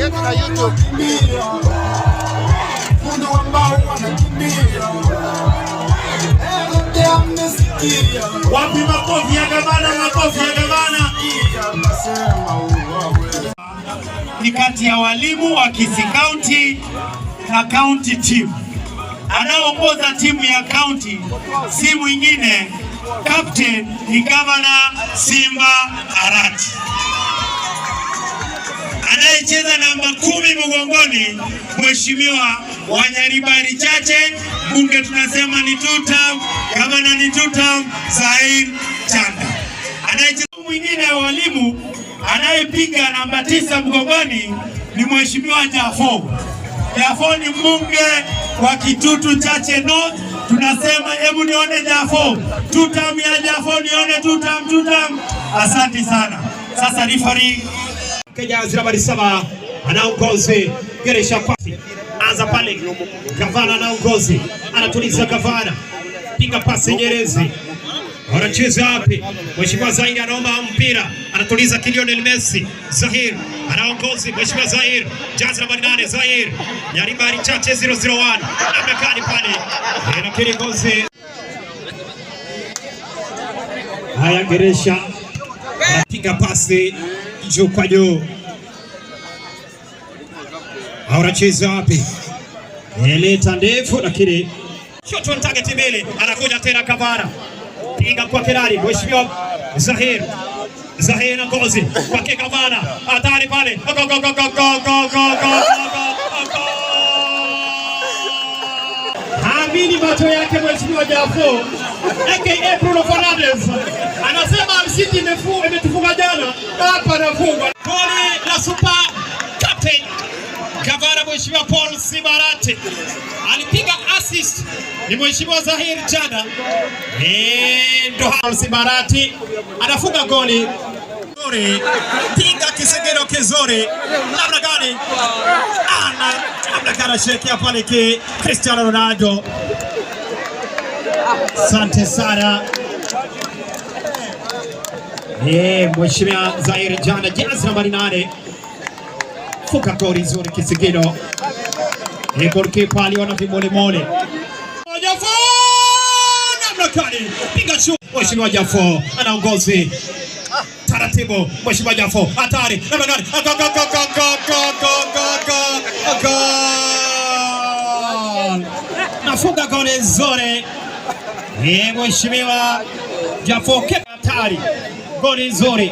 Yetu na YouTube. Fundi wa mbao wanakimbia, yote amesikia. Wapi makofi ya gavana? Makofi ya gavana. Nasema uwawe Ni kati ya walimu wa Kisii County na county team. Anaongoza timu ya county si mwingine, captain ni Gavana Simba Arati. Anayecheza namba 10 mgongoni, Mheshimiwa Wanyaribari Chache, bunge tunasema ni two term, gavana ni two term, Zair Chanda. Anayecheza mwingine wa walimu anayepiga namba 9 mgongoni ni Mheshimiwa Jafo. Jafo ni mbunge wa Kitutu Chache North. Tunasema hebu nione Jafo, two term ya Jafo, nione two term, two term. Asante sana. Sasa referee Kenya nambari 7 anaongozi Geresha kwasi anza pale, gavana anaongozi, anatuliza gavana, piga pasi Nyerezi, wanacheza wapi? Mheshimiwa Zahir anaomba mpira, anatuliza Lionel Messi. Zahir anaongozi, Mheshimiwa Zahir, jazi nambari 8, Zahir Nyaribari Chache 001 amekani pale, lakini ngozi haya. Geresha anapiga pasi juu kwa juu, anacheza wapi? Eleta ndefu, lakini shot on target mbele, anakuja tena Kavara, piga kwa Kerari, Mheshimiwa Zahir. Zahir na ngozi kwake Kavara, hatari pale, go go go go go go go go go go. Haamini macho yake Mheshimiwa Jafo aka Bruno Fernandes anasema City imetufunga jana, hapa anafungwa goli la super captain Gavana Mheshimiwa Paul Sibarate alipiga assist ni Mheshimiwa Zahir Jana. Ndo Paul Sibarati anafunga goli. Piga kisigino kizuri namna gani? Ana namna gani anasherehekea pale ki Cristiano Ronaldo. Asante sana. Mheshimiwa Zahir Jana, jazi nambari 8, funga goli zuri kisigino. Goalkeeper aliona vimolemole. Jafo namna gani? Piga shuti. Mheshimiwa Jafo anaongozi taratibu. Mheshimiwa Jafo hatari namna gani? Go go go go go go go go go. Nafunga goli nzuri. Mheshimiwa Jafo hatari, goli nzuri.